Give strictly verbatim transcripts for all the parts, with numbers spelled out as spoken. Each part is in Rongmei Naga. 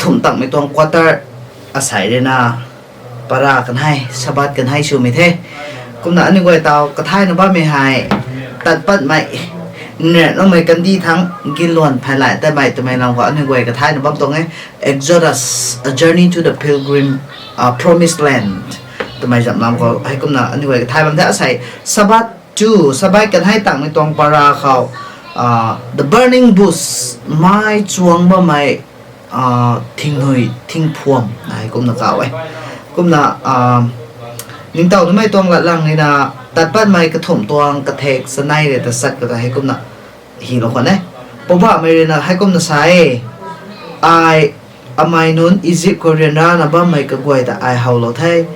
Kum tangmei tuang quarter asei rui na para kanhei, Sabbath kanhei swmei the. Kumna aniu guay taw kathayna bammei hei tat patmei nret makmei kandih thangc ginluan phay lay tatmei twmei lam khou aniu guay kathayna bam tuang e. Exodus, A Journey to the Pilgrim, uh, Promised Land twmei zam lam khou heikumna aniu guay kathay bam the. Asei Sabbath tu, Sabbath kanhei tangmei tuang para khou, uh, The Burning Bush, mai chuang bammei thingnuy, thingphuam na heikumna kaw e. Kumna ningtow namei tuang latlang rui na tat patmei kathumh tuang kathek chanei rui ta chat khou ta heikumna hilou khwan e. Poubauhmei rui na heikumna sa e, ai, amei nunc Izip khou ryanrana bammei kaguay ta ai howlou the.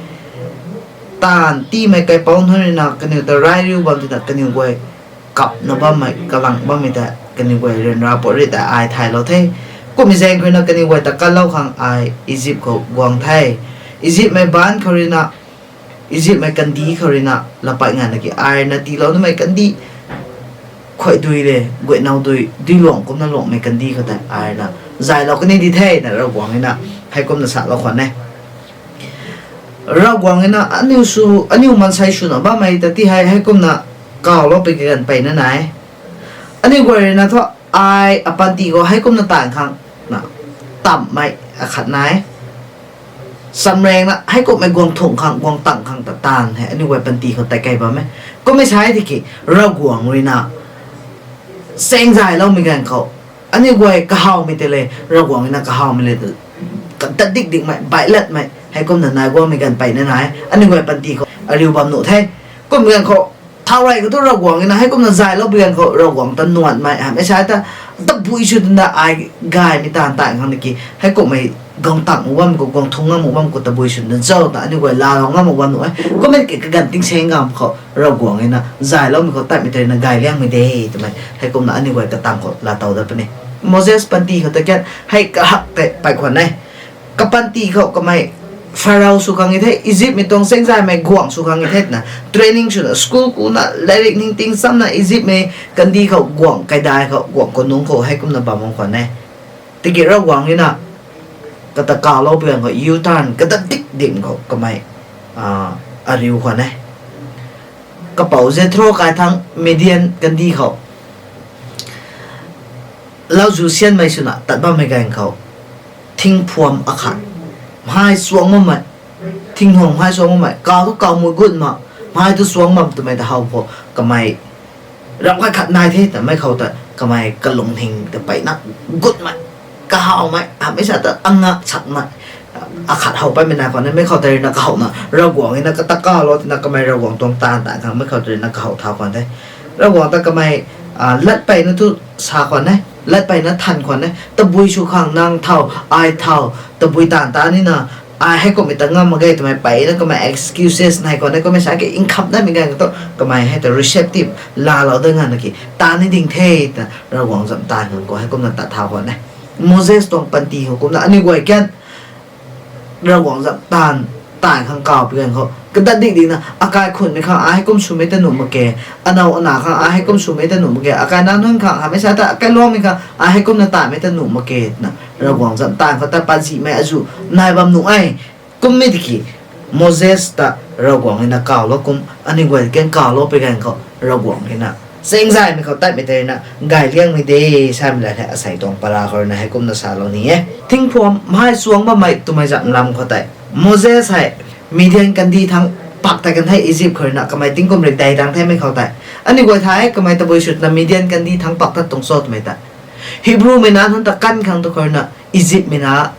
Taanv tiimei kaipouc nunc rui na kaniw ta rai riu bam tina kaniw guay kapna bammei, kalang bammei ta kaniw guay ryanra pat ri ta ai thaylou the. Kummei zaeng khou rui na kaniw guay ta kanlou khang ai Izip khou guang the. Izipmei baanc khou rui na, Izipmei kandih khou rui na lapat nganvna ki ai na tiilou namei kandih khuay dui le, guaynow dui, duiluang kumna luangmei kandih khou tei ai na zaylou kani di the na Ravguangc rui na heikumna salou khwan e. Ravguangc rui na aniu sw, aniu maansei swna bammei ta ti hei heikumna kawlou pui kaganv peyna nai. Aniu guay rui na thu ai apanty khou heikumna taanv khang na tamhmei akhat nai. Samraengna heikumhmei guang thungh khang, guang tangh khang ta taanv hei aniu guay panty khou tat key bam e. Kummei sa e tiki Ravguangc rui na chaeng zayloumei ganv khou aniu guay kahawmei tei le, Ravguangc rui na kahawmei le, kadat dik dikmei, baihlatmei heikumna nai guangmei ganv peyna nai. Aniu guay panty khou ariu bam nuh the. Kummei ganv khou thau rey khou thu Ravguangc rui na heikumna zaylou pui ganv khou Ravguangc ta nuanmei hamhmei sa ta, tabui sw twna ai gaymei taanv taanv khang na ki heikumhmei guang tangh mak bam khou, guang thungc ngam mak bam khou tabui sw twna zauc ta aniu guay laalou ngam mak bam nuh e. Kummei ki kaganv tingsaeng ganv khou Ravguangc rui na zayloumei khou tatmei tei rui na gay liangmei de twmei heikumna aniu guay katang khou laatow dat puni. Moses panty khou ta kian hei kahak tei pey khwan e. Kapanty khou kamei Pharaoh sw khang e the, Izipmei tuang chaengzaymei guangc sw khang e the twna training swna school kuna lairik ningting chamna Izipmei kandih khou guangc kaidai khou guangc khou nungc khou heikumna bam bam khwan e. Tiki Ravguangc rui na kata kawlou pui ganv khou U-turn kadat dik dik khou kamei ariu khwan e. Kapou Jethro kai thangc Midian kandih khou lauzu sianmei swna tat bammei ganv khou thingphuam akhat, mhai chuang bammei, thingnuang mhai chuang bammei, kaw thu kaw mui gut ma, mhai thu chuang bam twmei ta how khou kamei ramh khat khat nai the ta mei khou ta kamei kalungning ta peyna gutmei, kahawmei hamhmei sa ta angak chakmei akhat how patmei nai khwan e. Mei khou tei rui na kahowna Ravguangc rui na kata kawlou tina kamei Ravguangc tuang taanv taanv khang mei khou tei rui na kahow thau khwan the. Ravguangc ta kamei lat peyna thu sa khwan e, lat peyna than khwan e, tabui sw khang nang thau, ai thau, tabui taanv ta nina ai heikumhmei ta ngam mak ge twmei peyna kamei excuses nai khwan e. Kummei sa ki nkham datmei ganv khou thu kamei hei ta receptive laalou dat nganvna ki taan ni ding the ta Ravguangc zam taanv khang khou heikumna tat thau khwan e. Moses tuang panty khou kumna aniu guay kian Ravguangc zam taanv taanv khang kaw pui ganv khou kadat dik dikna akai khunmei khang ai heikum swmei ta nuh mak ge, anow ana khang ai heikum swmei ta nuh mak ge, akai nac nunc khang hamhmei sa ta akailuangmei khang ai heikumna taanvmei ta nuh mak ge twna Ravguangc zam taanv khou ta pazihmei azuh nai bam nuh e. Kummei tiki Moses ta Ravguangc rui na kawlou kum aniu guay kian kawlou pui ganv khou Ravguangc rui na chaengzaymei khou tatmei tei rui na gay liangmei de samei lat hei asei tuang para khou rui na heikumna salou ni e. Thingphuam mhai chuang bammei twmei zam lam khou tei Moses hei Midian kandih thangc pak tei kan the, Izip khou rui na kamei tingkum rik dei tang themei khou tei aniu guay thay kamei tabui sw twna Midian kandih thangc pak tat tuang cho twmei ta Hebrewmei nac nunc ta kan khang tu khou rui na Izipmei nac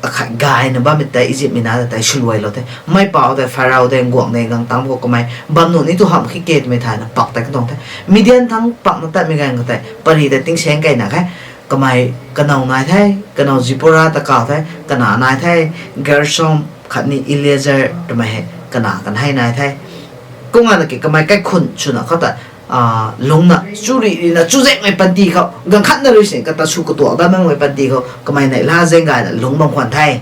akhat gayna bammei tei Izipmei nac ta tei swluailou the. Mei pou tei Pharaoh tei guangc de gang tang khou kamei bam nuh ni tu hamh khe ke twmei thayna pak tei kan tuang the. Midian thangc pakna tatmei ganv khou tei pary tei tingsaeng keyna khe, kamei kanow nai the, kanow Zipporah ta kaw the, kana nai the, Gershom khatni Eliezer twmei hei kana kanhei nai the. Kum nganvna ki kamei kaikhun swna khou ta lungcna churih rina chuzaenghmei panty khou ganv khatna rui sin kata sw katuak dat makmei panty khou kamei neihla zaeng gayna lungc bam khwan the.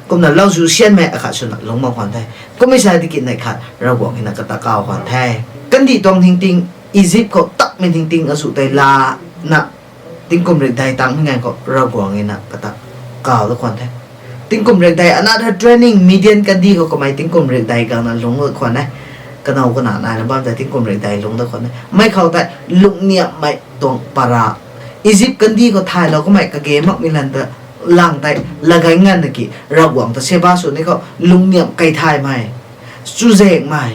Kumna lauzu sianmei akhat swna lungc bam khwan the. Kummei sa tiki neih khat Ravguangc rui na kata kaw khwan the. Kandih tuang ningting, Izip khou takmei ningting azuh tei lana tingkum rik dei tangmei ganv khou Ravguangc rui na kata kaw dat khwan the. Tingkum rikdei another training, Midian kandih khou kamei tingkum rikdei gangna lungc khwan e. Kanow kana naina bam tei tingkum rikdei lungc da khwan e. Mei khou tei lungniamhmei tuang para, Egypt kandih khou thaylou kamei kage makmei lan ta lang tei lagai nganvna ki Ravguangc ta seba sw ni khou lungniamh kei thaymei, chuzaenghmei,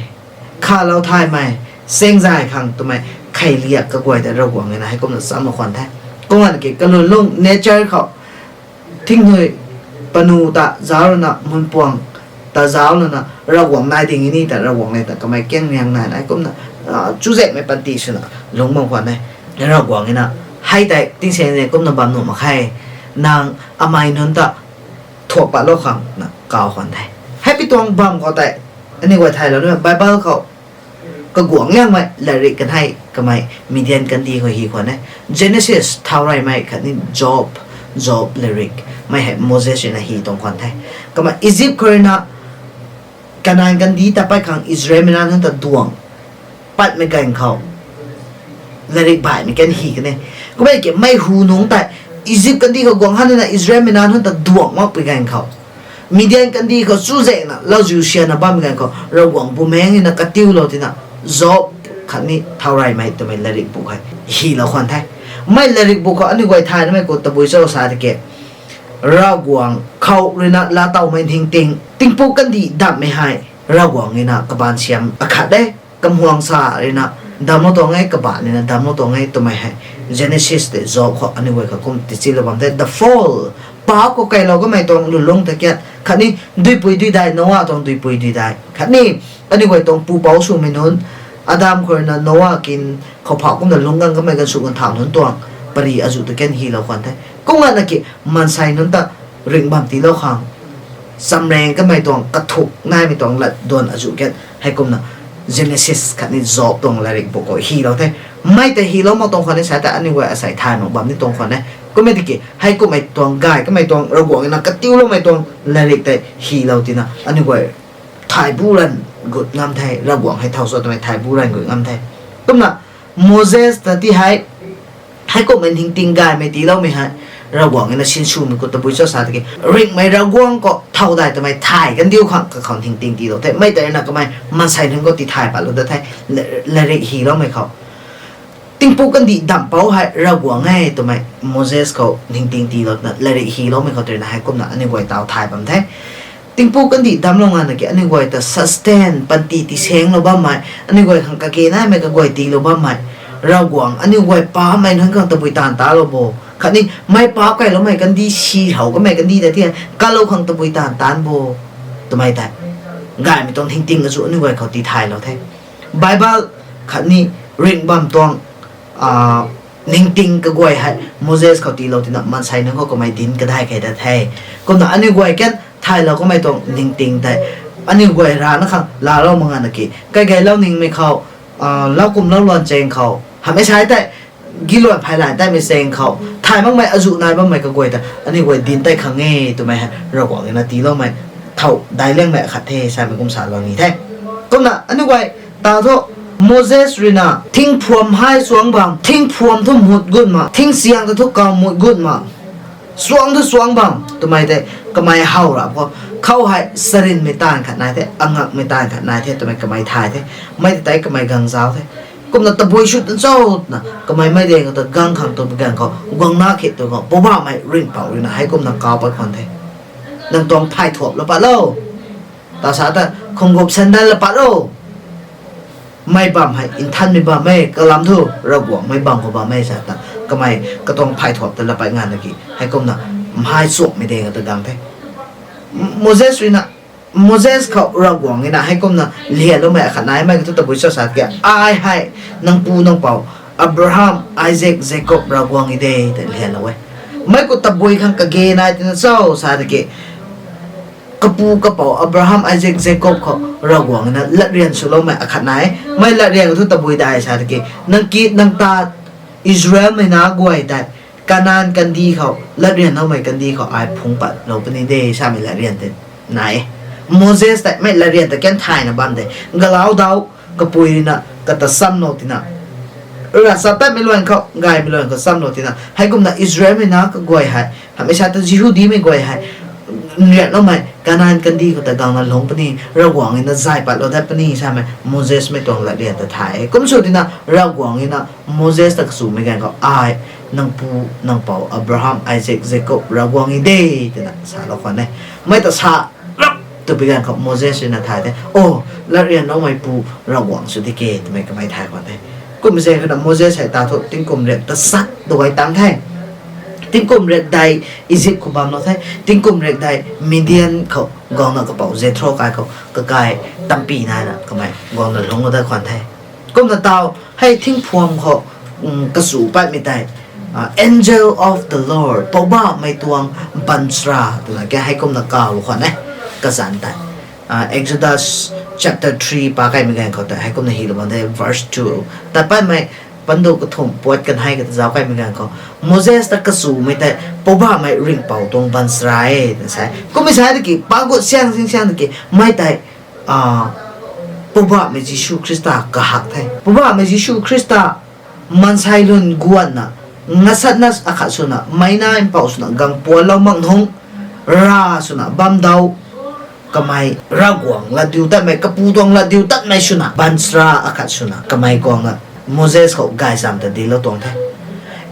khalou thaymei, saengzay khang twmei kheiliak kaguay tei Ravguangc na heikumna chamlou khwan the. Kumna ki kalun lung nature khou thingnui panu ta zauc lana, munpuang ta zauc lana, Ravguangc nai ding ni ta Ravguangc le ta kamei kiang riang naina heikumna chuzaenghmei panty swna lungc bam khwan e. Ravguangc na hei tei tingsaeng ni kumna bam nuh mak khe, nang amei nunc ta thuak patlou khang na kaw khwan the. Heipi tuang bam khou tei aniu guay thaylou ni Bible khou kaguang liangmei latrik kanei kamei Midian kandih khou hy khwan e. Genesis thau reymei khatni Job, Job latrik mei hei Moses ruina hy tuang khwan the. Kamei Egypt khou ruina Kanan kandih ta pat khang Israelmei nac nunc ta duang patmei ganv khou latrik baihmei kan hy kan e. Kummei ki mei hu nungc tei Egypt kandih khou guang han nina Israelmei nac nunc ta duang makpui ganv khou, Midian kandih khou chuzaenghna lauziu sianna bammei ganv khou Ravguangc Bumaengh ruina katiulou tina Job khatni thau reymei twmei latrik bu hei hylou khwan the. Mei latrik bu khou aniu guay thaynamei khou tabui cho sa tiki, Ravguangc khou ruina laatowmei ningting tingpuk kandih damhmei hei Ravguangc ruina kabaanc siam akhat e. Kamhuang sa ruina damclou tuang e, kabaanc ruina damclou tuang e twmei hei Genesis tei Job khou aniu guay kha kum tichilou bam the. The fall, paap khou kailou kamei tuang lulungc ta kiat khatni duipui duidai, Noah tuang duipui duidai khatni aniu guay tuang pupouc swmei nunc, Adam khou ruina Noah kin khou phauh kumna lungc gang kamei ganv sw ganv thau nunc tuang pary azuh ta kan hylou khwan the. Kumna ki maansei nunc ta ringh bam tiilou khang chamraeng kamei tuang kathuk naimei tuang lat duan azuh kan heikumna Genesis khatni Job tuang latrik bu khou hylou the. Mei tei hylou mak tuang khwan ni sa ta aniu guay asei thay mak bam ni tuang khwan e. Kummei tiki heikummei tuang gay kamei tuang Ravguangc ruina katiuloumei tuang latrik tei hylou tina aniu guay thay bu ranv gut ngam the, Ravguangc hei thau cho twmei thay bu ranv gut ngam the. Kumna Moses ta ti hei, heikumhmei ningting gaymei tiiloumei hei Ravguangc ruina sinswmei khou tabui cho sa tiki, ringhmei Ravguangc khou thau dai twmei thay kandiu khang kakhou ningting tiilou the. Mei tei ruina kamei maansei nunc khou tithay patlou dat the, latrik hyloumei khou. Tingpuk kandih damh pouc hei Ravguangc e twmei Moses khou ningting tiilou twna latrik hyloumei khou tei ruina heikumna aniu guay taw thay bam the. Tingpuk kandih damclou nganvna ki aniu guay ta sustain, panty tisaenglou bammei, aniu guay khang kage naimei kaguay tiilou bammei, Ravguangc aniu guay paapmei nunc khang tabui taanv talou bo, khatni mei paap kailoumei kandih, si how kamei kandih ta ti hei kalou khang tabui taanv taanc bo twmei tei gaymei tuang ningting azuh aniu guay khou tithaylou the. Bible khatni ringh bam tuang ningting kaguay hei Moses khou tiilou tina maansei nunc khou kamei dinc kadai kei dat the. Kumna aniu guay kan thaylou kamei tuang ningting tei aniu guay rana khang laalou mak nganvna ki, kaigeylou ningmei khou, lau kumlou luan chaeng khou hamei sai tei, giluan phay lay taimei chaeng khou thay makmei azuh nai bammei kaguay ta aniu guay dinc tei khang e twmei hei Ravguangc ruina tiiloumei thow daic liangmei akhat the samei kum salou ni the. Kumna aniu guay ta thu, Moses ruina thingphuam hei suangc bam, thingphuam thu mut gut ma, thingchiang ta thu kaw mut gut ma, suangc thu suangc bam twmei tei kamei how rap khou, khou hei charynmei taanv khat nai the, angakmei taanv khat nai the twmei kamei thay the. Mei ta tei kamei gang zauc the. Kumna tabui sw tan cho twna kamei mei daeng khou ta gang khang tu ganv khou guangna khe tu khou Poubauhmei ringhpouc ruina heikumna kaw pat khwan the. Nang tuang phay thuap la pat lo. Ta sa ta khunggop sandal la pat lo. Mei bam hei nthanmei bam e, kalam thu Ravguangc mei bam khou bam e sa ta kamei katuang phay thuap ta la pat nganvna ki heikumna mhai chuakmei daeng khou ta gang the. Moses ruina, Moses khou Ravguangc ruina heikumna lianloumei akhat nai, mei khou thu tabui cho sa tiki, ai hei nang pu nang pou Abraham, Isaac, Jacob Ravguangc e de tei lianlou e. Mei khou tabui khang kage nai tina cho sa tiki, kapu kapou Abraham, Isaac, Jacob khou Ravguangc ruina latryan swloumei akhat nai. Mei latryan thu tabui dai sa tiki, nang kit nang tat Israelmei nac guay tei Kanan kandih khou, latryanloumei kandih khou ai phungc patlou puni de samei latryan tei nai e. Moses tei mei latryan ta kan thayna bam de. Galau dau, kapui ruina kata chamlou tina, ravchaptatmei luan khou, gaymei luan khou chamlou tina, heikumna Israelmei nac kaguay hei, hamei sa ta Jihudimei guay hei nrianloumei Kanan kandih khou ta guangna lungc puni, Ravguangc rui na zay patlou dat puni samei Moses mei tuang latryan ta thay e. Kum sw tina Ravguangc rui na Moses ta kachumei ganv khou, ai nang pu, nang pou Abraham, Isaac, Jacob Ravguangc e de, twna salou khwan e. Mei ta sa rap tw pi ganv khou Moses rui na thay the, o, latryanloumei pu Ravguangc sw di ke, twmei kamei thay khwan the. Kum zaeng khou na Moses hei ta thu tingkum riak ta sat duai tang the. Tingkum riak dai Egypt khou bamlou the. Tingkum riak dai Midian khou guangna kapou Jethro kai khou kakai tampy naina kamei guangna lungc dat khwan the. Kumna tau hei thingphuam khou, kasu patmei tei, angel of the Lord, Poubauhmei tuang baanchara twna ke hei kumna kaw khwan e, kazanc tei. Exodus chapter three pa kaimei ganv khou tei hei kumna hilou bam the, verse two. Tat patmei pandu kathumh puat kanhei kata zauc kaimei ganv khou, Moses ta kasumei tei Poubauhmei ringhpouc tuang baanchara e twna sa e. Kummei sa tiki pa gut siang sing siang tiki mei tei Poubauhmei Jisu Khrista kahak the. Poubauhmei Jisu Khrista maansei lun guanna, ngasatna akhat swna, meina mpouh swna, gang puanlou mak nungc, ra swna bam dau, kamei Ravguangc latdiu tatmei, kapu tuang latdiu tatmei swna, baanchara akhat swna kamei guangna Moses khou gaychamv ta dinclou tuang the.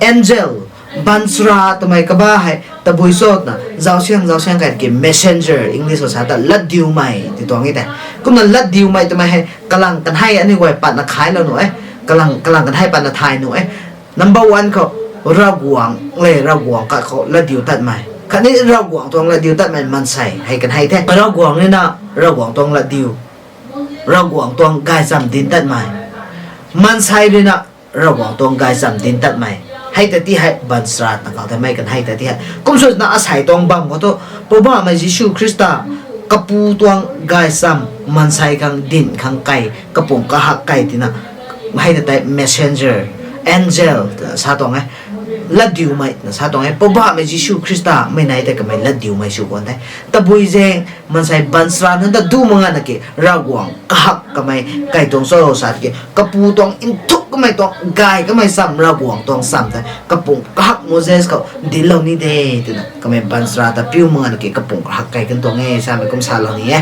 Angel, baanchara twmei kaba hei tabui cho twna zauc siang zauc siang kai tiki messenger, English khou sa ta latdiumei ti tuang e tei. Kumna latdiumei twmei hei kalang kanhei aniu guay patna khailou nuh e, kalang, kalang kanhei patna thay nuh e. Number one khou, Ravguangc le Ravguangc khat khou latdiu tatmei, khatni Ravguangc tuang latdiu tatmei maansei hei kanhei the. Ravguangc rui na Ravguangc tuang latdiu, Ravguangc tuang gaychamv dinc tatmei, maansei rui na Ravguangc tuang gaychamv dinc tatmei, hei ta ti hei baanchara twna kau the, mei kanhei ta ti hei. Kum swna asei tuang bam khou thu, Poubauhmei Jisu Khrista kapu tuang gaychamv maansei khang dinc khang kei, kapumc kahak kei tina, hei ta tei messenger, angel twna sa tuang e. Latdiumei twna sa tuang e. Poubauhmei Jisu Khrista mei nai tei kamei latdiumei sw khwan the. Tabui zaeng maansei baanchara nunc ta du mak nganvna ki Ravguangc kahak kamei kai tuang cho sa tiki, kapu tuang nthuk kamei tuang gay kamei cham, Ravguangc tuang cham tei kapumc kahak Moses khou dinclou ni de twna kamei baanchara ta piu mak nganvna ki kapumc kahak kai kan tuang e samei kum salou ni e.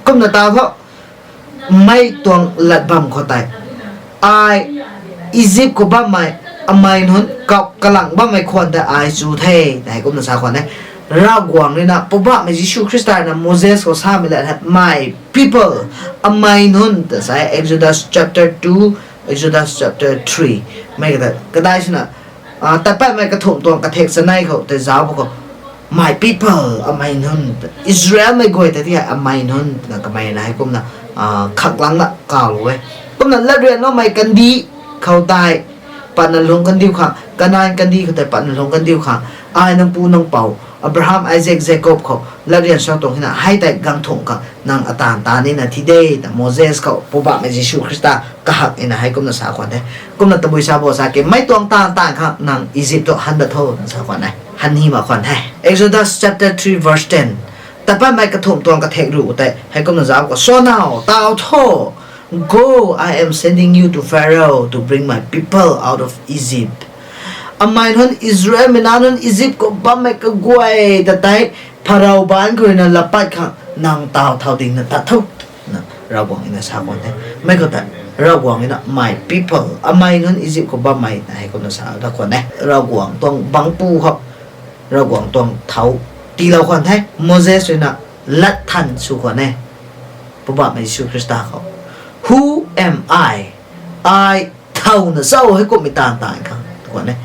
Kumna ta thu, mei tuang lat bam khou tei, ai Egypt khou bammei, amei nunc kap kalang bammei khwan tei ai chu the, hei kumna sa khwan e. Ravguangc rui na, Poubauhmei Jisu Khrista rui na Moses khou samei lat hei, my people, amei nunc ta sa e, Exodus chapter two, Exodus chapter three. Mei kata, kadai swna, tat patmei kathumh tuang kathek chanei khou tei zauc ba khou, my people, amei nunc, Israelmei guay ta ti hei amei nunc twna kamei na hei kumna khaklangna kawlou e. Kumna latryanloumei kandih khou tei patna lungc kandiu khang, Kanan kandih khou tei patna lungc kandiu khang, ai nang pu nang pou Abraham, Isaac, Jacob khou latryan sa tuang hina, hei tei gangthumh khang nang ataanv taanv nina thi de ta Moses khou Poubauhmei Jisu Khrista kahak ina hei kumna sa khwan the. Kumna tabui sa bo sa ki, mei tuang taanv taanv khang nang Egypt tu han dat tho na sa khwan e. Han ni mak khwan the. Exodus chapter three verse ten. Tat patmei kathumh tuang kathek ruh tei hei kumna zauc khou, so now, tau tho, go, I am sending you to Pharaoh to bring my people out of Egypt. Amei nunc Israelmei nac nunc Egypt khou bammei kaguay ta tei Pharaoh baanc khou rui na lat pat khang nang tau thau dingna tat tho, na Ravguangc rui na sa khwan the. Mei khou tei Ravguangc rui na my people, amei nunc Egypt khou bammei na hei kumna sa dat khwan e. Ravguangc tuang bangcpu khou Ravguangc tuang thau tiilou khwan the. Moses rui na lat than sw khwan e Poubauhmei Jisu Khrista khou, who am I? Ai thow na cho hei kumhmei taanv taanv khang khwan e.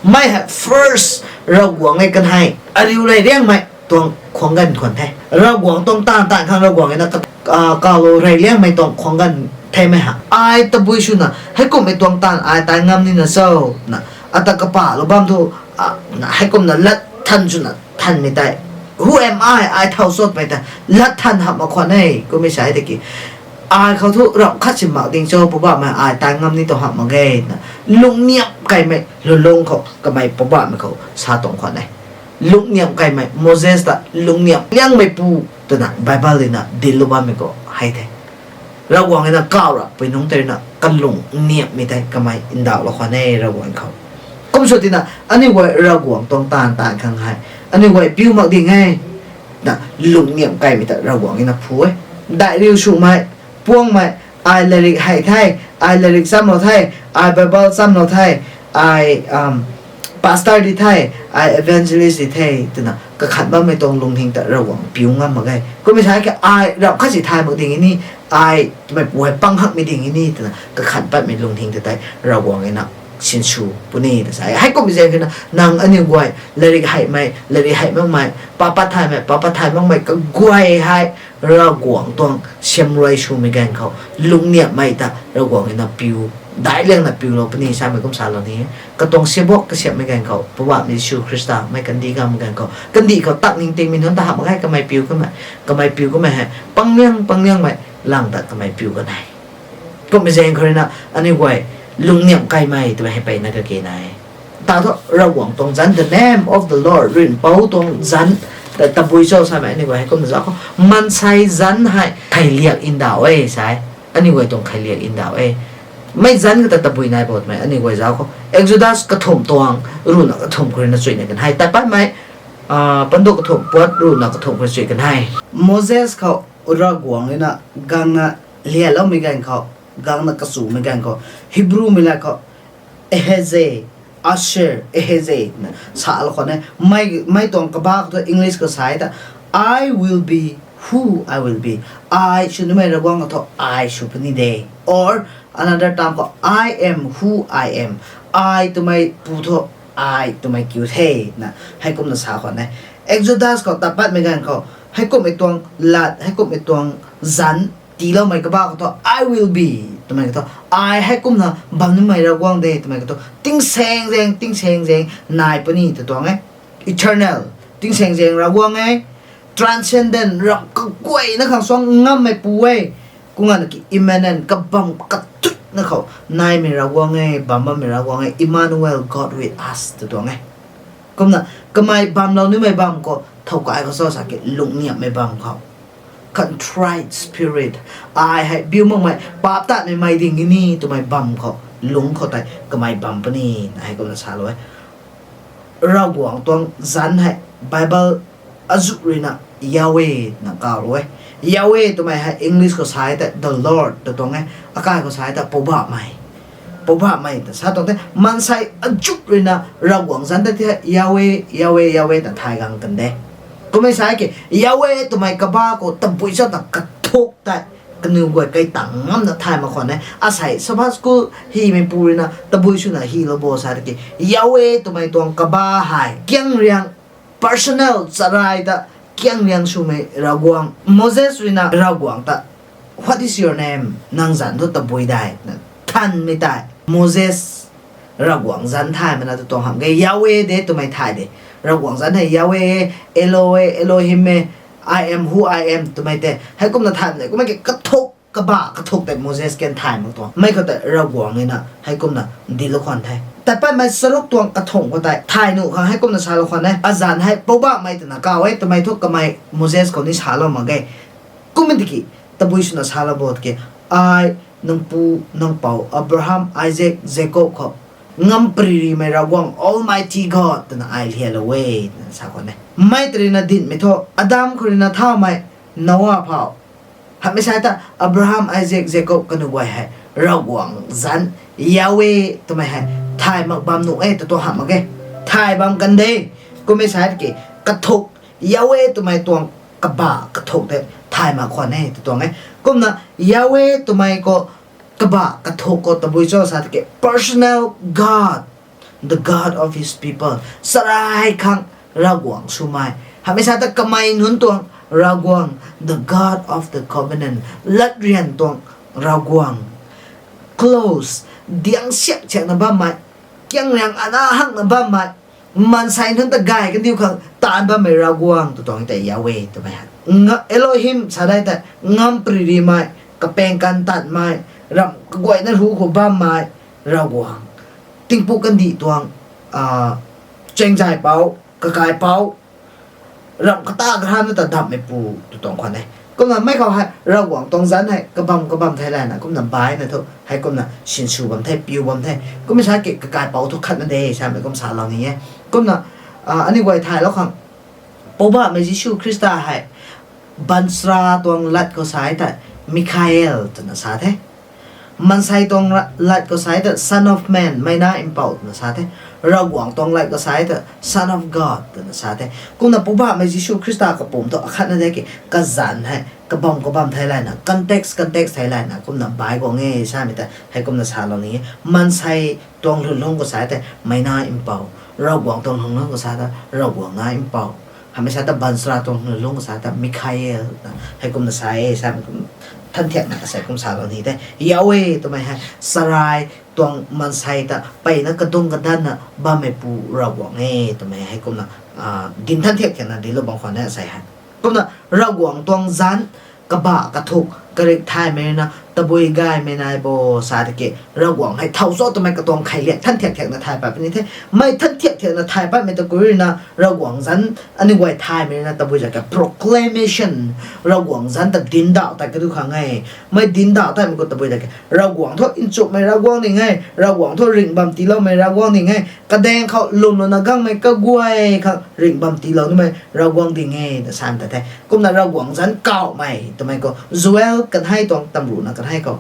Mei hei first Ravguangc e kanhei, ariu reyliangmei tuang khwang ganv khwan the. Ravguangc tuang taanv taanv khang Ravguangc rui na kawlou reyliangmei tuang khwang ganv themei ha. Ai tabui swna hei kumhmei tuang taanv ai tai ngam nina cho, na ata kapahlou bam thu, hei kumna lat than swna thanmei tei, who am I? Ai thow cho twmei tei lat than hamh mak khwan e. Kummei sa e tiki, ai khou thu ramh khat si mak ding cho, Poubauhmei ai tai ngam ni tuang hamh mak ge, na lungniamh kaimei lulung khou kamei Poubauhmei khou sa tuang khwan e. Lungniamh kaimei, Moses ta lungniamh liangmeipu twna Bible rui na dinclou bammei khou hei the. Ravguangc rui na kaw rapui nungc tei rui na kalung niamhmei tei kamei ndauhlou khwan e Ravguangc khou. Kum sw tina aniu guay Ravguangc tuang taanv taanv khang hei aniu guay piu mak ding e. Na lungniam kaimei ta Ravguangc na phu e. Daih riu swmei, puangmei, ai larik hei the, ai larik chamlou the, ai Bible chamlou the, ai pastor di the, ai evangelist di the twna kakhat bammei tuang lungning ta Ravguangc piu ngam mak ge. Kummei sa ki ai ram khat si thay mak ding ni, ai twmei pu hei pang hakmei ding ni twna kakhat patmei lungning ta tei Ravguangc na sinsw puni ta sa e. Heikum zaeng kha na nang aniu guay larik heimei, larik hei makmei, papat thaymei, papat thay makmei kaguay hei Ravguangc tuang siamruai swmei ganv khou lungniamhmei ta Ravguangc na piu, daih liangna piulou puni samei kum salou ni. Katuang siabak kasiamhmei ganv khou Poubauhmei Jisu Khrista mei kandih ganv ganv khou kandih khou tak ning tingmei nunc ta hamh mak ge. Kamei piu kamei, kamei piu kamei hei pang liang pang liangmei lang ta kamei piu kan e. Kummei zaeng khou rui na aniu guay lungniam kaimei twmei hei mpeyna kake nai. Ta thu Ravguangc tuang zanc, the name of the Lord, Ringhpouc tuang zanc ta tabui cho samei aniu guay heikumna zauc khou, maansei zanc hei kheiliak ndauh e sa e. Aniu guay tuang kheiliak ndauh e. Mei zanc kata tabui nai bo twmei aniu guay zauc khou Exodus kathumh tuang ruhna kathumh khou rui na chuy na kan e. Tat patmei, Panduk kathumh puat ruhna kathumh khou rui chuy kan e. Moses khou Ravguangc rui na gangna lialoumei ganv khou, gangna kachumei ganv khou, Hebrewmei lat khou Ehyeh, Asher, Ehyeh na salou khwan e. Mei tuang kabah khou thu English khou sa e ta, I will be who I will be. Ai sw nimei Ravguangc khou thu ai sw puni de. Or another term khou, I am who I am. Ai twmei pu thu ai twmei kiu the na heikumna sa khwan e. Exodus khou tat patmei ganv khou heikumhmei tuang lat, heikumhmei tuang zanc tiiloumei kabah khou thu, I will be twmei khou thu, ai heikumna bam nimei Ravguangc de twmei khou thu, tingsaeng zaeng, tingsaeng zaeng nai puni ta tuang e. Eternal, tingsaeng zaeng Ravguangc e. Transcendent, ram kaguayna khang suang ngammei pu e. Kumna ki immanent, kabam kathuicna khou naimei Ravguangc e, bam bammei Ravguangc e, Emmanuel, God with us ta tuang e. Kumna kamei bamlou nimei bam khou thow kai khou cho sa ki lungniamhmei bam khou, contrite spirit, ai hei biu makmei, paap tatmei mei ding ni twmei bam khou, lungc khou tei kamei bam puni na heikumna salou e. Ravguangc tuang zanc hei Bible azuh rui na Yahweh na kawlou e. Yahweh twmei hei English khou sa e ta the Lord ta tuang e, akai khou sa e ta Poubauhmei, Poubauhmei ta sa tuang the. Maansei azuh rui na Ravguangc zanc ta ti hei Yahweh, Yahweh, Yahweh ta thay gang kan de. Kummei sa ki Yahweh twmei kabah khou tabui cho ta kathuk tei kaniw guay kai tang ngamna thay mak khwan e. Asei Sabbath school himei pu rui na tabui swna hilou bo sa tiki, Yahweh twmei tuang kabah hei kiang riang, personal charai ta kiang riang swmei Ravguangc. Moses rui na Ravguangc ta, What is your name? Nang zanc thu tabui dai na thanmei tei Moses Ravguangc zanc thay mana ta tuang hamh ge, Yahweh de twmei thay de. Ravguangc zanc hei Yahweh e, Elo e, Elohim e, I am who I am twmei tei heikumna thaymei de. Kummei ki kathuk, kabah kathuk tei Moses kan thay mak tuang. Mei khou tei Ravguangc na heikumna dinclou khwan the. Tat patmei charuk tuang kathumh khou tei thay nuh khang heikumna salou khwan e. Azanc hei Poubauhmei twna kaw e, twmei thu kamei Moses khou ni salou mak ge. Kummei tiki tabui swna salou bo tiki, Ai nang pu, nang pou Abraham, Isaac, Jacob khou ngamparymei Ravguangc, Almighty God twna ai lialou e, twna sa khwan e. Mei tei rui na dincmei thu Adam khou rui na thaumei Noah phou, hamhmei sa ta Abraham, Isaac, Jacob kaniw guay hei Ravguangc zanc, Yahweh twmei hei thay mak bam nuh e ta tuang hamh mak ge. Thay bam kan de. Kummei sa tiki kathuk, Yahweh twmei tuang kabah kathuk tei thay mak khwan e ta tuang e. Kumna Yahweh twmei khou kabah kathuk khou tabui cho sa tiki personal God, the God of his people, charai khang Ravguangc swmei, hamhmei sa ta kamei nunc tuang Ravguangc, the God of the covenant, latryan tuang Ravguangc, close, diang siak siakna bammei, kiang riang ana hakna bammei, maansei nunc ta gay kandiu khang taanv bammei Ravguangc ta tuang tei Yahweh twmei hei. Elohim sa dai tei ngamparymei, kapaeng kan tanmei, ramh kaguayna ruc khou bammei Ravguangc, tingpuk kandih tuang chaengzaipouc, kakaipouc, ramh kata karana ta damhmei pu tu tuang khwan e. Kumna mei khou hei Ravguangc tuang zanc hei kabam kabam thei layna kumna baihna thu heikumna sinsw bam the, piu bam the. Kummei sa ki kakaipouc thu khatna de samei kum salou ni e. Kumna aniu guay thaylou khang Poubauhmei Jisu Khrista hei baanchara tuang lat khou sa e ta Mikhael twna sa the. Maansei tuang ra-, lat khou sa e ta Son of Man, Meina Mpouh twna sa the. Ravguangc tuang lat khou sa e ta Son of God twna sa the. Kumna Poubauhmei Jisu Khrista kapumc thu akhatna de ki, kazanc hei kabam kabam thei layna, context context thei layna kumna bai guang e samei ta heikumna salou ni e. Maansei tuang lwnlung khou sa e ta Meina Mpouh, Ravguangc tuang lwnlung khou sa ta Ravguangc Nac Mpouh. Hamei sa ta baanchara tuang lwnlung khou sa ta Mikhael na heikumna sa e samei kum, than thiakna kasei kum salou ni the. Yahweh twmei hei sarai tuang maansei ta mpeyna kadung kadanna bammeipu Ravguangc e twmei heikumna, ah, din than thiak thiakna dinclou bam khwan e asei hei. Kumna Ravguangc tuang zanc kabah kathuk karik thaymei rui na tabui gaymei nai bo sa tiki, Ravguangc hei thow cho twmei katuang kheiliak than thiak thiakna thay pat puni the. Mei than thiak thiakna thay patmei ta ku rui na Ravguangc zanc aniu guay thaymei rui na tabui zak ke proclamation, Ravguangc zanc ta dincdauh tat kadu khang e. Mei dincdauh tatmei khou tabui zak ke Ravguangc thu nchumhmei Ravguangc ding e, Ravguangc thu ringh bam tiiloumei Ravguangc ding e, kadaeng khou lwmlouna gangmei kaguay khang ringh bam tiilou nimei Ravguangc ding e na sa ta the. Kumna Ravguangc zanc kauhmei twmei khou Joel kanhei tuang tamruhna kanhei khou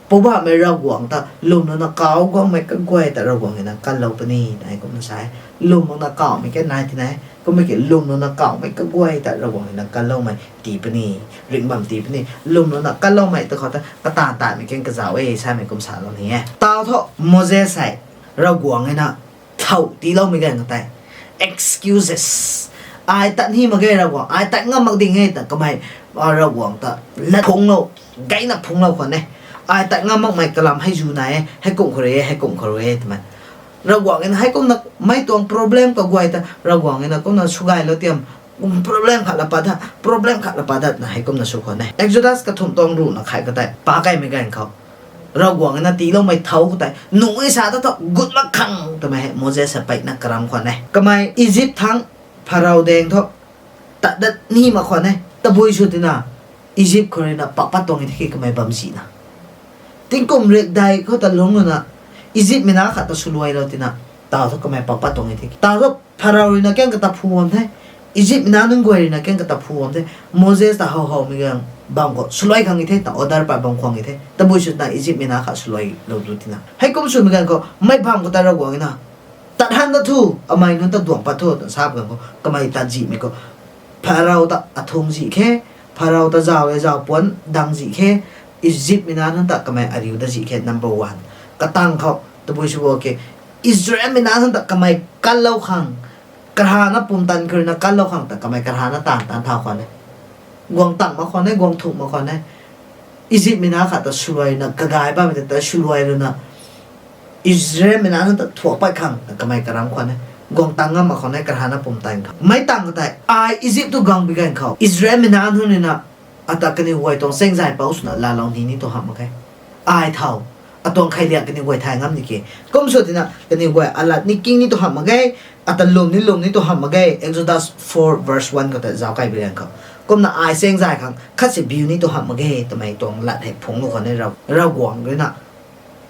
Poubauhmei Ravguangc ta lwmlouna kauh guangmei kaguay ta Ravguangc rui na kanlou puni na heikumna sa e. Lwmlouna kauhmei ke nai ti nai, kummei ki lwmlouna kauhmei kaguay ta Ravguangc rui na kanloumei tii puni, ringh bam tii puni. Lwmlouna kanloumei ta khou ta kataanv taanmei kan kazauh e samei kum salou ni e. Tau thu Moses hei Ravguangc rui na thow tiiloumei ganv khou tei excuses, ai tat ni mak ge Ravguangc, ai tat ngam mak ding e ta kamei, ah, Ravguangc ta lat phungclou, gayna phungclou khwan e. Ai tat ngam makmei kalam hei zu nai e, heikum khou rui e, heikum khou rui e twmei. Ravguangc rui na heikumna mei tuang problem kaguay ta Ravguangc rui na kumna swgaylou tiam, kum problem khat la pat dat, problem khat la pat dat na heikumna sw khwan e. Exodus kathumh tuang ruhna khat khou tei pa kaimei ganv khou Ravguangc rui na tiiloumei thow khou tei nungc e sa ta thu gut mak khang twmei hei Moses hei mpeyna karam khwan e. Kamei Egypt thangc Pharaoh daeng thu tat dat ni mak khwan e. Tabui sw tina Egypt khou rui na pak pat tuang e tiki kamei bam zihna. Tingkum riakdei khou ta lungc luna Egyptmei nac khat ta swluailou tina tau thu kamei pak pat tuang e tiki. Tau thu Pharaoh rui na kan kata phu bam the. Egyptmei nac nunc guay rui na kan kata phu bam the. Moses ta how howmei ganv bam khou swluai khang e the, ta order pat bam khwang e the. Tabui sw tina Egyptmei nac khat swluailou tu tina. Heikum swmei ganv khou mei bam khou ta Ravguangc rui na tat han da thu, amei nunc ta duang pat thu twna sa ganv khou kamei tat zihmei khou Pharaoh ta athung zih khe, Pharaoh ta zauc e zauc puan dang zih khe, Egyptmei nac nunc ta kamei ariu dat zih khe, number one. Katang khou tabui sw bo ke, Israelmei nac nunc ta kamei kanlou khang, karana pumtan khou rui na kanlou khang ta kamei karana taanv taanc thau khwan e. Guang tang mak khwan e, guang thuk mak khwan e. Egyptmei nac khat ta swluai na kagay bammei ta, ta swluai luna Israelmei nac nunc ta thuak pat khang ta kamei karam khwan e. Guang tang ngam mak khwan e, karana pumtan khou. Mei tang khou tei ai Egypt tu guang bi ganv khou Israelmei nac nunc rui na ata kaniw guay tuang chaengzay pou swna laalou ni ni tu hamh mak khe. Ai thow, atuang kheiliak kaniw guay thay ngam ni ke. Kum sw tina kaniw guay alat ni king ni tu hamh mak ge, ata lwm ni lwm ni tu hamh mak ge, Exodus four verse one khou ta zauc kai bi ganv khou. Kumna ai chaengzay khang khat si biu ni tu hamh mak ge twmei tuang lat hei phungclou khwan e Rav-, Ravguangc rui na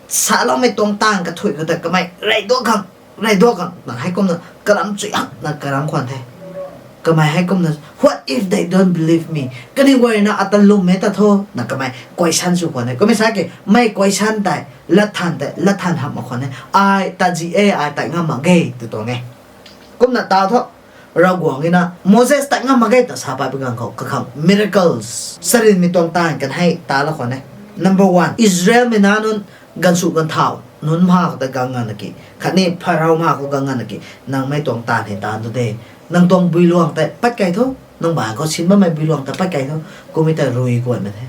saloumei tuang taanv kathuic khou ta kamei rey duak khang, rey duak khang na heikumna kalam chui hakna karam khwan the. Kamei heikumna, what if they don't believe me? Kaniw guay rui na ata lwmmei ta thu na kamei question sw khwan e. Kummei sa ke mei question tei lat than tei lat than hamh mak khwan e. Ai tat zih e, ai tat ngam mak ge tw tuang e. Kumna tau thu Ravguangc rui na Moses tat ngam mak ge ta sa pat bi ganv khou kakhang miracles, charynmei tuang taanv kan hei talou khwan e. Number one, Israelmei nac nunc ganvsw ganvthau nunc mha khou ta gang ngana ki, khatni Pharaoh mha khou gang ngana ki, nang mei tuang taanv hei taanv tu de, nang tuang builuang tei pat kei thu, nang baanc khou sin bammei builuang ta pat kei thu, kummei ta rui guan mak the.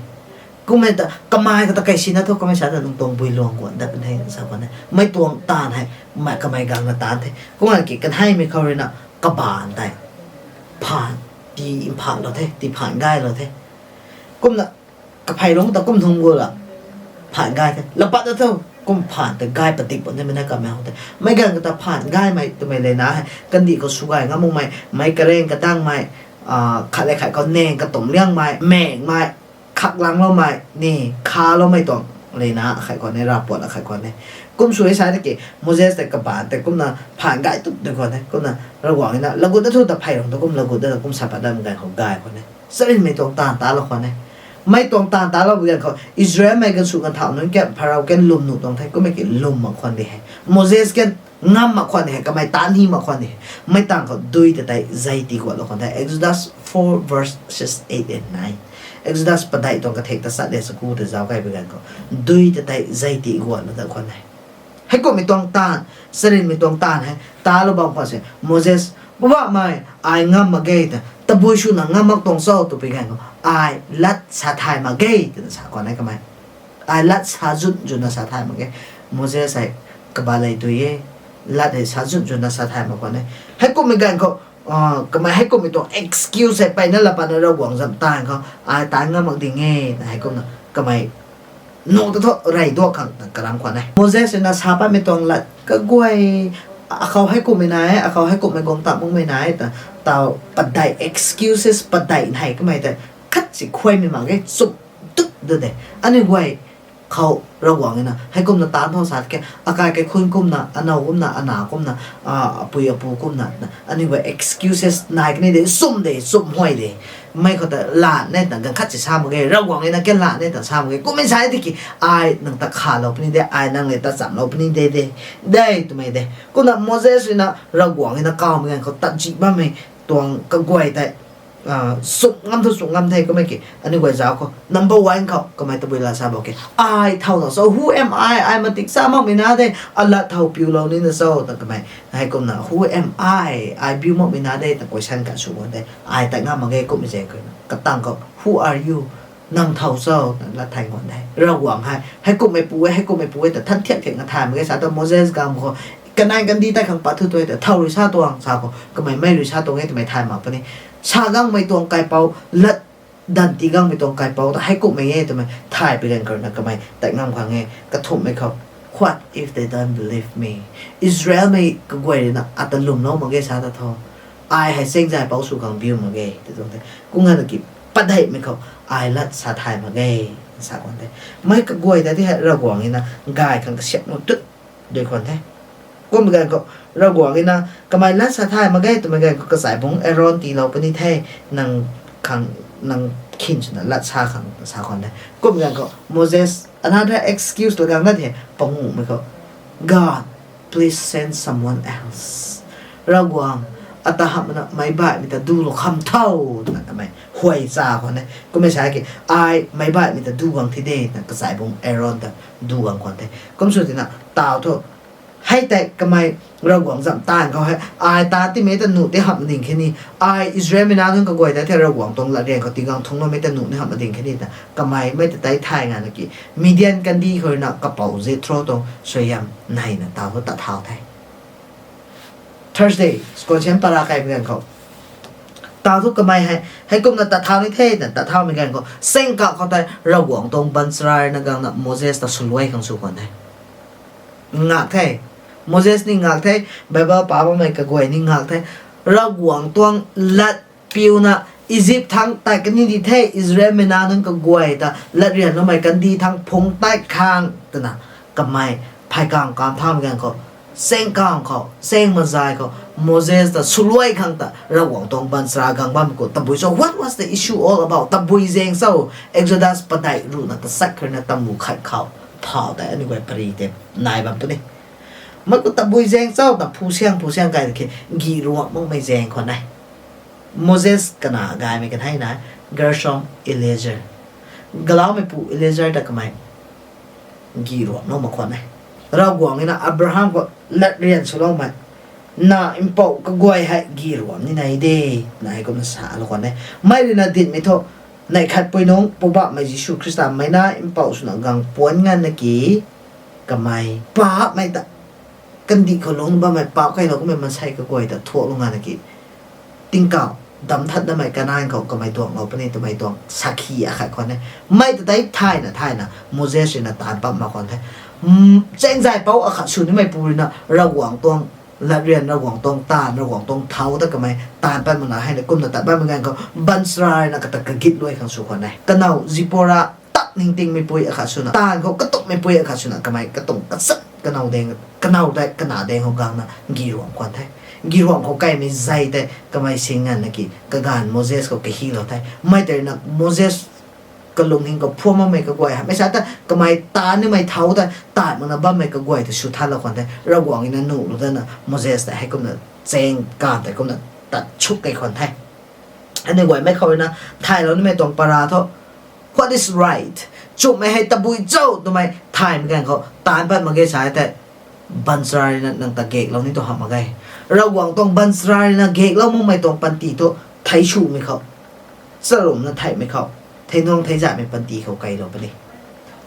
Kummei ta kamei khou ta kai sina thu kamei sa ta nang tuang builuang guan dat pun the sa khwan e. Mei tuang taanv hei, mei kamei gangna taanv the. Kumna ki kanheimei khou rui na kabaanc tei phaan tii mphatlou the, tii phaan gaylou the. Kumna kapheilungc ta kum thungc gu la phaan gay the. Lapat ta thu kum phaan tei gay padik bam the, mei na kamei how the. Mei ganv khou ta phaan gaymei twmei lena hei kandih khou swgay ngam makmei, mei kareng kadangmei, ah, khat le khat khou neng katumc liangmei, mengmei, khaklangloumei ni, khaloumei tuang, Rina akhei khwan e, ravpuat akhei khwan e. Kum sw e sa tiki, Moses tei kabaanc tei kumna phaan gay tup de khwan e. Kumna Ravguangc na lagut da thu ta phey rung tu kum lagut da kum sa pat dat mei ganv khou gay khwan e. Charynmei tuang taanv ta lou khwan e. Mei tuang taanv ta lou bi ganv khou Israelmei ganv sw ganv thau nunc kian Pharaoh kian lwm nuh tuang the, kummei ki lwm mak khwan di he. Moses kian ngam mak khwan di he, kamei taanv hi mak khwan di he. Mei tang khou dui ta tei zei ti guat lou khwan the. Exodus four verses eight and nine. Exodus padeih tuang kathek ta sat de saku ta zauc kai bi ganv khou dui ta tei zei ti guat lou dat khwan e. Heikumhmei tuang taanv, charynmei tuang taanv hei ta lou bam khwan se Moses, Poubauhmei, ai ngam mak ge ta, tabui swna ngam mak tuang cho tw pi ganv khou, ai lat sa thay mak ge twna sa khwan e kamei. Ai lat sa zun zunna sa thay mak ge. Moses hei kabalei dui e, lat hei sa zun zunna sa thay mak khwan e. Heikumhmei ganv khou, kamei heikumhmei tuang excuse hei peyna la patna Ravguangc zam taanv khou, ai taanv ngam mak ding e na heikumna kamei nuh ta thu rey duak khang ta karam khwan e. Moses na sa patmei tuang lat kaguay, akhou heikumhmei nai e, akhou heikumhmei guang ta makmei nai e ta, tau padeih excuses padeih nai kamei tei khat si khuaymei mak ge, chum tut da de. Aniu guay khou Ravguangc na heikumna taanv thau sa ke, akai kaikhun kumna, anow kumna, ana kumna, apui apu kumna, aniu guay excuses nai kani de, chum de, chum huay de. Mei khou ta lat ne ta ganv khat si sa mak ge, Ravguangc na ke lat ne ta sa mak ge. Kummei sa tiki, ai nang ta khalou puni de, ai nang le ta chamlou puni de de, de twmei de. Kumna Moses rui na Ravguangc na kawmei ganv khou tat zih bammei tuang kaguay tei suk ngam thu suk ngam the kummei ki, aniu guay zauc khou number one khou kamei tabui lat sa bou ke, ai thau na cho, who am I? Ai matik sa makmei na de, alat thau piulou nina cho ta kamei heikumna who am I? Ai biu makmei na de ta question kan sw guan de, ai tat ngam mak ge kummei zaeng khou na katang khou who are you? Nang thau cho ta lat thay guan de. Ravguangc hei heikumhmei pu e, heikumhmei pu e ta than thiak thiak na thay mak ge sa ta Moses gam khou kanai kandih tei khang pat thu tu e ta thau rui sa tuang sa khou kamei mei rui sa tuang e twmei thay mak puni. Sa gangmei tuang kaipouc, lat dan ti gangmei tuang kaipouc ta heikumhmei e twmei thay pi ganv khou na kamei tat ngam khang e. Kathumhmei khou, what if they don't believe me? Israelmei kaguay rui na ata lwmlou mak ge sa ta tho, ai hei chaengzaipouc sw khang biu mak ge ti tuang the. Kum ganv ki padeihmei khou ai lat sa thay mak ge sa khwan the. Mei kaguay ta ti hei Ravguangc na gay khang kasiamh nuh tut dui khwan the. Kummei ganv khou Ravguangc na kamei lat sa thay mak ge twmei ganv khou kachaibungc Aaron tiilou puni the, nang khang, nang khin swna lat sa khang sa khwan the. Kummei ganv khou Moses another excuse la gang na the, panguhmei khou, God, please send someone else. Ravguangc, ata hamhna meic baihmei ta dulou kham tho twna kamei huay cha khwan e. Kummei sa ki, ai meic baihmei ta du guang thi de twna kachaibungc Aaron ta du guang khwan the. Kum sw tina tau thu, hei tei kamei Ravguangc zam taanv khou hei ai ta timei ta nuh ti hamh ding khe ni, ai Israelmei nac nunc kaguay ta the Ravguangc tuang latryan khou ti gang thungloumei ta nuh ni hamh ding khe ni ta kamei mei ta tei thay nga na ki, Midian kandih khou rui na kapouc Jethro tuang suaihiam neina tau thu tat thau the. Thursday, Skonsian para kai bi ganv khou tau thu kamei hei heikumna tat thau ni the twna tat thaumei ganv khou sengkauh khou tei Ravguangc tuang baanchara rui na gangna Moses ta swluai khang sw khwan the. Ngak the. Moses ni ngak the. Bible pa bammei kaguay ni ngak the. Ravguangc tuang lat piuna Egypt thangc tat kani di the, Israelmei nac nunc kaguay ta latryanloumei kandih thangc phungc tat khang twna kamei pheykanv kamv thaumei ganv khou, sengkauh khou, seng mazai khou, Moses ta swluai khang ta Ravguangc tuang baanchara gang bammei khou tabui cho, what was the issue all about? Tabui zaeng cho, Exodus padeih ruhna tachat khou rui na tamu khat khou phau tei aniu guay pary tei nai bam puni. Mei khou tabui zaeng cho ta phu siang phu siang kai khe, gih ruak makmei zaeng khwan e. Moses kana gaymei katheina, Gershom, Eleazar. Galaumeipu Eleazar ta kamei gih ruak lou mak khwan e. Ravguangc na Abraham khou latryan swloumei, na mpouh kaguay hei gih ruak ni nai de, na hei kumna salou khwan e. Mei rui na dinhmei thu, neih khatpui nungc Poubauhmei Jisu Khrista meic na mpouh swna gang puanc nganvna ki, kamei paapmei ta, kandih khou lungc bammei paap kailou kummei maansei kaguay ta thuaklou nganvna ki, tingkauh damc that datmei Kanan khou kamei duanglou puni twmei tuang sakhi akhat khwan e. Mei ta tei thayna thayna Moses rui na taanv pat mak khwan the. Chaengzaipouc akhat sw nimeipu rui na Ravguangc tuang latryan, Ravguangc tuang taanv, Ravguangc tuang thau ta kamei taanv pat makna hei na kumna tat bammei ganv khou baanchara rui na kata kagit luai khang sw khwan e. Kanow Zipporah ta ningtingmeipui akhat swna, taanv khou katumhmeipui akhat swna, kamei katuang kachat kanow deng, kanow tei kana deng khou gangna giruang khwan the. Giruang khou kaimei zei tei kamei sing nganvna ki kaganv Moses khou kahilou the. Mei tei ruina Moses kalung hing khou phuam makmei kaguay hamei sa ta kamei taanv nimei thau ta taanv makna bammei kaguay ta sw thanlou khwan the. Ravguangc ruina nuhlou dana Moses tei heikumna cheng kan tei kumna tat chuk kei khwan the. Aniu guaymei khou ruina thaylou nimei tuang para thu, what is right, chumhmei hei tabui cho twmei thaymei ganv khou taanc pat mak ge sa tei, baanchara ruina nang ta gaeklou ni tu hamh mak ge. Ravguangc tuang baanchara ruina gaeklou makmei tuang panty thu thei swmei khou, charumna theihmei khou, thei nuang thei zaymei panty khou keylou puni.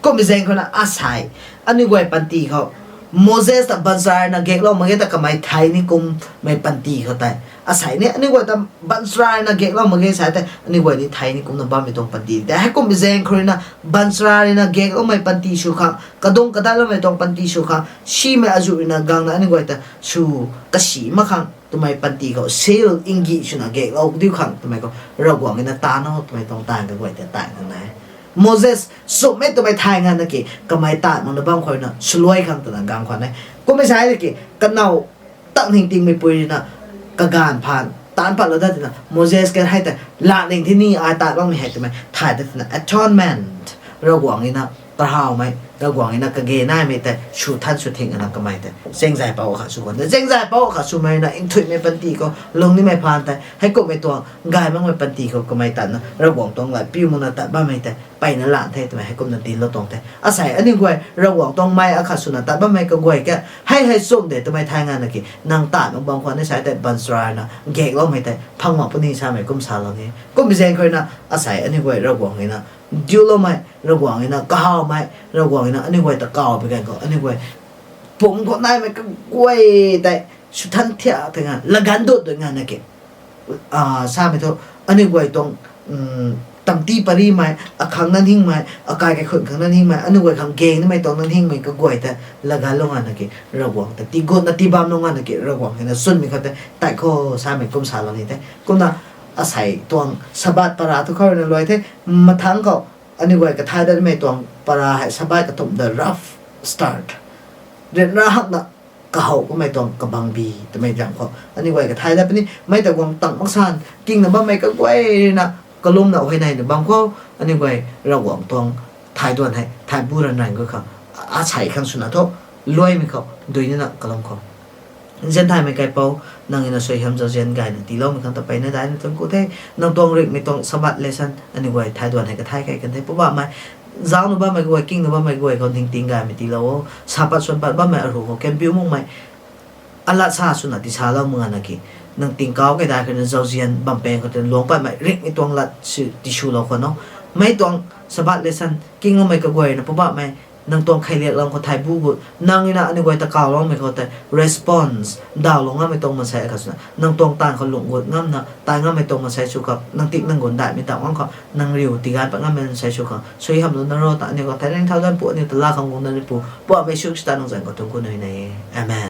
Kummei zaeng khou na asei, aniu guay panty khou, Moses ta baanchara ruina gaeklou mak ge ta kamei thei ni kummei panty khou tei, asei ni aniu guay ta baanchara ruina gaeklou mak ge sa tei aniu guay ni thei ni kumna bammei tuang panty tei. Heikummei zaeng khou ruina baanchara ruina gaekloumei panty sw khang, kadung kadatloumei tuang panty sw khang, simei azuh ruina gangna aniu guay ta sw kasi mak khang twmei panty khou seal ingih swna gaeklou diu khang twmei khou Ravguangc ruina taanv o twmei tuang taanv kaguay tei taanv khang nai. Moses chumhmei twmei thay nganvna ki kamei taanv makna bam khou ruina swluai khang twna gang khwan e. Kummei sa ki kanow tak ningtingmeipui ruina kaganv phaan taanc patlou dat tina Moses kan hei tei la ning the ni ai taanv makmei hei twmei thay dat tina atonement, Ravguangc ruina kahawmei, Ravguangc ruina kage naimei tei sw than sw thing ana kamei tei chengzaipou akhat sw khwan de. Chengzaipou akhat swmei ruina nthuihmei panty khou lung nimei phaan tei heikumhmei tuang gay makmei panty khou kamei tatna Ravguangc tuang lat piu makna tat bammei tei mpeyna lan the twmei heikumna dinclou tuang the. Asei aniu guay Ravguangc tuang mei akhat swna tat bammei kaguay ka hei hei chum de twmei thay nganvna ki nang taanv mak bam khwan ni sa tei baanchara ruina gaekloumei tei phang mak puni samei kum salou ni. Kummei zaeng khou ruina asei aniu guay Ravguangc ruina diuloumei, Ravguangc ruina kahawmei, Ravguangc ruina aniu guay ta kaw pui ganv khou aniu guay pumc khou naimei kaguay tei sw than thiak tei nga laganv dut dut nganvna ki samei thu aniu guay tuang tamti parimei, akhang nanhingmei, akai kaikhun khang nanhingmei, aniu guay khang gang nimei tuang nanhingmei kaguay tei laganvlou nganvna ki Ravguangc ta tigutna tibamlou nganvna ki Ravguangc ruina chwnmei khou tei tat kho samei kum salou ni the. Kumna asei tuang Sabbath para thu khou ruina luai the. Mathangc khou aniu guay kathay datmei tuang para hei Sabbath kathumh the rough start, ryanra hakna kahow kamei tuang kabangbi twmei dang khou aniu guay kathay dat puni. Mei ta guang tang maksan kingna bammei kaguay ruina kalumna huayneyna bam khou aniu guay Ravguangc tuang thai duan hei thai bu ranv ranv gu khang asei khang swna thu luaimei khou dui nina kalum khou Nzian thaymei kaipouc, nang ruina suaihiam zauzian gayna tiiloumei khang ta mpeyna daihna thuanc ku the. Nang tuang ringhmei tuang Sabbath lesson aniu guay thai duan hei kathay kei kan the. Poubauhmei, zaucna bammei guay, kingna bammei guay khou ningting gaymei tiilou o. Sa pat suan pat bammei aru khou kambiu makmei alat sa swna tiisalou mak nganvna ki nang tingkauh kei dai kharina zauzian bampang khou tei luang patmei ringhmei tuang lat si tiswlou khwan o. Mei tuang Sabbath lesson kingloumei kaguayna Poubauhmei, nang tuang kheiliak lam khou thai bu gut, nang ruina aniu guay ta kawloumei khou tei response dawlou ngammei tuang mansei akhat swna nang tuang taanv khou lung gut ngamna tai ngammei tuang mansei sw khang, nang tik nang gun daihmei tang ngam khou nang riu tiigan pat ngammei mansei sw khang suaihiamlou na ro ta aniu khang thei ningthau dan pu, aniu ta laa khang guang na ri pu Poubauhmei Jisu Khrista nang zanc khou thuanc ku nai e. Amen.